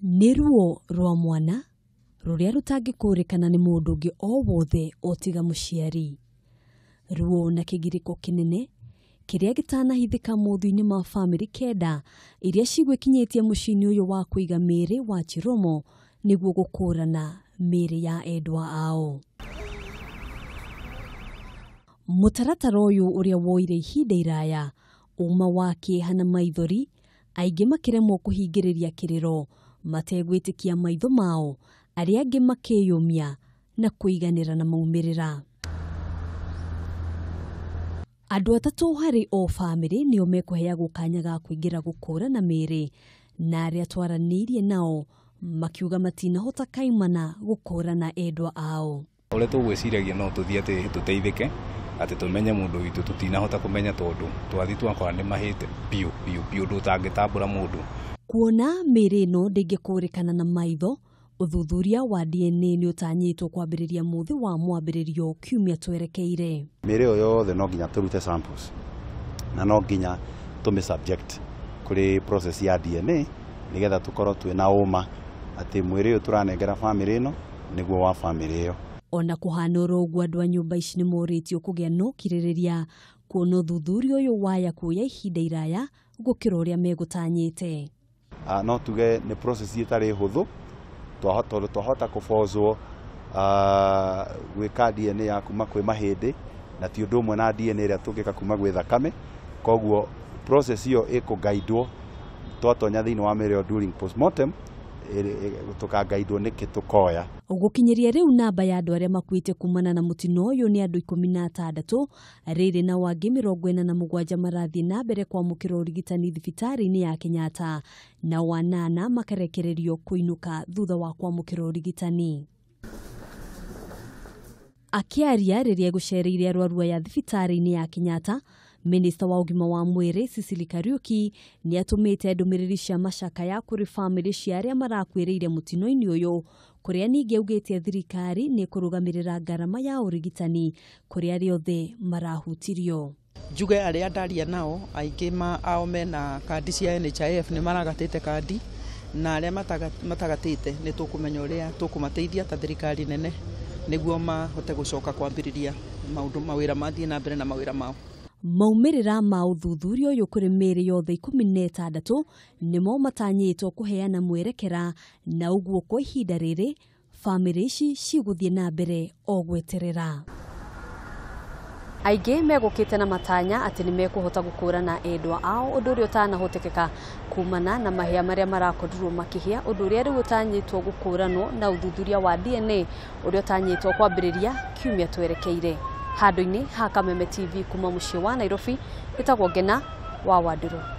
Nĩ ruo rwa mwana rũrĩa rũtangĩkũrĩkana nĩ mũndũ ũngĩ o wothe o tiga mũciari. Ruo na kĩgirĩko kĩnene kĩrĩa gĩtanahithĩka mothiũ-inĩ ma bamĩrĩ kenda iria cigwĩkinyĩtie mũciĩ-inĩ ũyũ wa kũiga mĩĩrĩ wa Chiromo nĩguo gũkũrana mĩĩrĩ ya endwa ao. Mũtaratara ũyũ ũrĩa woire ihinda iraya uma wa kĩeha na maithori, aingĩ makĩremwo kũhingĩrĩria kĩrĩro mategwĩtĩkia maitho mao, arĩa angĩ makĩyũmia na kũiganĩra na maumĩrĩra. Andũ atatũ harĩ o bamĩrĩ nĩo mekũheagwo kanya ga kũingĩra gũkũrana mĩĩrĩ, na arĩa twaranĩirie nao makiuga matinahota kaimana gũkũrana endwa ao. Ũrĩa tũgwĩciragia no tũthiĩ atĩ tũteithĩke, atĩ tũmenye mũndũ witũ tũtinahota kũmenya tondũ twathiĩ twakora nĩ mahĩte biũ biũ biũ ũndũ ũtangĩtambũra mũndũ. Kuona mĩĩrĩ ĩno ndĩngĩkũrĩkana na maitho, ũthuthuria wa DNA nĩ ũtanyĩtwo kwambĩrĩria mũthĩ wa mwambĩrĩrio kiumia twerekeire. Mĩĩrĩ ĩyo yothe no nginya tũrute samples na no nginya tũmĩ subject kũrĩ process ya DNA nĩgetha tũkorwo twĩna ũma atĩ mwĩrĩ ũyũ tũranengera bamĩrĩ ĩno nĩguo wa bamĩrĩ ĩyo. Ona kũhana oro ũguo andũ a nyũmba ici nĩ morĩtio kũgĩa na ũkirĩrĩria kuona ũthuthuria ũyũ waya kuoya ihinda iraya gũkĩra ũrĩa megũtanyĩte. No tuge nĩ process ĩtarĩ hũthũ tondũ twahota kũbocwo gwĩka DNA ya kuma kwĩ mahĩndĩ na ti ũndũ ũmwe na DNA ĩrĩa tũngĩka kuma gwĩ thakame, koguo process ĩyo ĩkũgaidwo twatonya thĩinĩ wa mĩĩrĩ ĩyo during postmortem tũkagaidwo nĩkĩ tũkoya. Gũkinyĩria rĩu namba ya andũ arĩa makuĩte kumana na mũtino ũyũ nĩ andũ 16, rĩrĩ na wangĩ 47 marathiĩ na mbere kwamũkĩra ũrigitani thibitarĩ-inĩ ya Kenyatta, na wanana makarekererio kũinũka thutha wa kwamũkĩra ũrigitani. Akĩaria rĩrĩa egũcereire arwaru aya thibitarĩ-inĩ ya Kenyatta, Minista wa ũgima wa mwĩrĩ Sicily Kariuki nĩ atũmĩte ndũmĩrĩri cia macakaya kũrĩ bamĩrĩ cia arĩa marakuĩrĩire mũtino-inĩ ũyũ, kũrĩa ningĩ augĩte thirikari nĩ ĩkũrũgamĩrĩra ngarama ya ũrigitani kũrĩ arĩa othe marahutirio. Njuge arĩa ndaria nao aingĩ ao mena kandi cia NHIF nĩ maragatĩte kandi, na arĩa matagatĩte nĩ tũkũmenya ũrĩa tũkũmateithia ta thirikari nene nĩguo mahote gũcoka kwambĩrĩria maũndũ mawĩra mathiĩ na mbere na mawĩra mao. Maumĩrĩra ma ũthuthuria ũyũ kũrĩ mĩĩrĩ yothe 16 nĩmo matanyĩtwo kũheana mwerekera, na ũguo kwa ihinda rĩrĩ bamĩrĩ ici cigũthiĩ na mbere o gweterera. Aingĩ megũkĩte na matanya atĩ nĩ mekũhota gũkũrana endwa ao, ũndũ ũrĩa ũtanahotekeka kumana na mahĩa marĩa marakorirwo makĩhĩa, ũndũ ũrĩa rĩu ũtanyĩtwo gũkũranwo na ũthuthuria wa DNA ũrĩa ũtanyĩtwo kwambĩrĩria kiumia twerekeire. Handũ-inĩ ha Kameme TV kuma mũciĩ wa Nairobi, ĩtagwo Ngena wa Wandũrũ.